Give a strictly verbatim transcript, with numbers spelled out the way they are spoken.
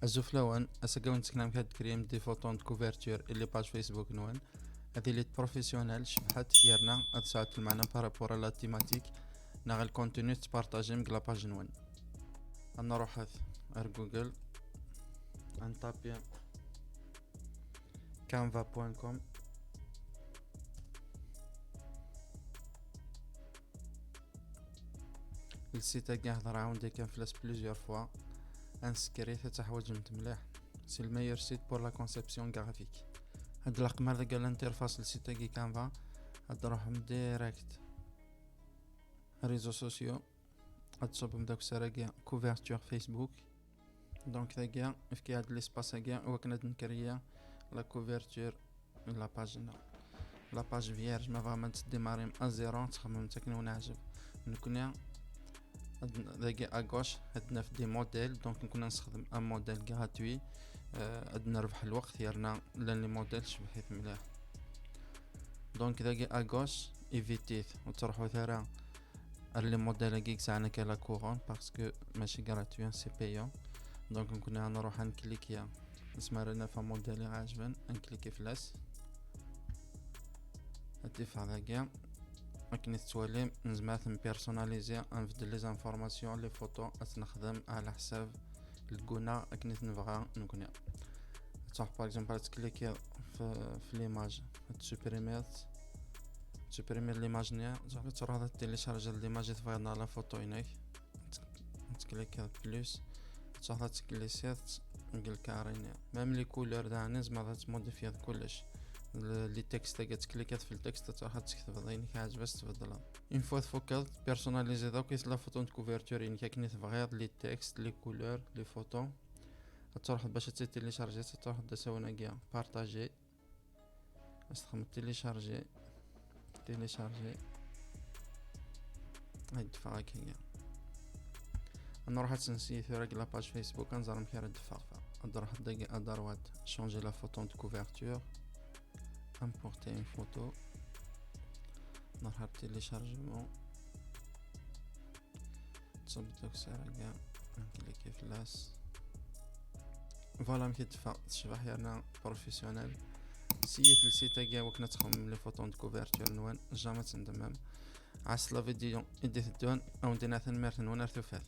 Azul fell-awen, ass-agi ad wen-d-sekneɣ amek ad d-créem des photos de couverture i les pages Facebook-nwen. Ad ilint professionnelles, cebḥent, yerna ad sɛunt lmeɛna par rapport à la thématique neɣ le contenu tettpartajim deg la page-nwen. Ad nruḥet ar Google, ad nṭapi canva point com. Le site-agi hedreɣ-awen-d yakan fell-as plusieurs fois. Ad nsekrit, ad teḥwaǧemt mliḥ. C'est le meilleur site pour la conception graphique. Ad d-laqmar deg l'interface le site-agi Canva. Ad d-truḥem direct réseaux sociaux. Ad tṣubbem deg usarag-agi couverture Facebook. Donc dagi, efk-aɣ-d l'espace-agi i wakken ad n-créiy la couverture n la page-nneɣ. La page vierge, ma vraiment ad tdémarrim à zéro, ad txedmemt akken i wen-iɛjeb. Nekkni ad n-, dagi à gauche ad naf des modèles, donc nekkni ad nessexdem un modèle gratuit, euh, ad nerbeḥ lweqt, yerna llan les modèles cebḥit mliḥ. Donc dagi à gauche, évitez, ur ttruḥut ara ar les modèles-agi yesɛan akka la couronne, parce que mačči gratuit, c'est payant. Donc nekkni ad nruḥ ad nklikya, asmi ara naf amodèle i ɣ-iɛejben, ad nklikya fell-as. Ad t-iffeɣ dagi. Akken i tettwalim, nezmer ad ten-personnaliser, ad nbeddel les informations, les photos, ad t-nexdem ɛla ḥsab lguna akken i t-nebɣa nekkni. Ad tṛuḥ, par exemple, ad tklikiḍ f, f l'image, ad tsuprimiḍ, ad tsuprimiḍ l'image-nni, ad tṛuḥeḍ ad téléchargeḍ l'image i tebɣiḍ neɣ la photo-inek. Ad tklikiḍ plus, ad tṛuḥeḍ ad tglisseḍ deg lkarri-nni. Même les couleurs daɣen, tzemreḍ ad tmodifyeḍ kullec. Le, les textes-agi, ad tklikiḍ f le texte, ad tṛuḥeḍ ad tketbeḍ ayen i k-iɛejben, ad t-tbeddleḍ. Une fois tfukeḍ, personnaliser-d akk la photo de couverture-inek akken i tebɣiḍ, les textes, les couleurs, les photos. Ad tṛuḥeḍ bac ad tt-télécharger, ad tṛuḥeḍ d asawen-agi, partager. Ad txedmeḍ télécharger, télécharger. Ad d-teffeɣ akka. Ad nṛuḥ ad tt-nessaɣ tura deg la page Facebook, ad nẓer amek ara d-teffeɣ. Ad nṛuḥ dagi à droite, changer la photo de couverture, importer une photo. Nṛuḥ ar téléchargement. Tṣubb deg usarag-a, ad nkliki fell-as. Voilà amek i d-teffeɣ, tecbeḥ yerna professionnel. Siyit le site-agi wakken ad txedmem les photos de couverture-nwen, jamais ad tendemem. Ɛass la vidéo i d-iteddun, ad wen-d-iniɣ tanemmirt-nwen ar tufat.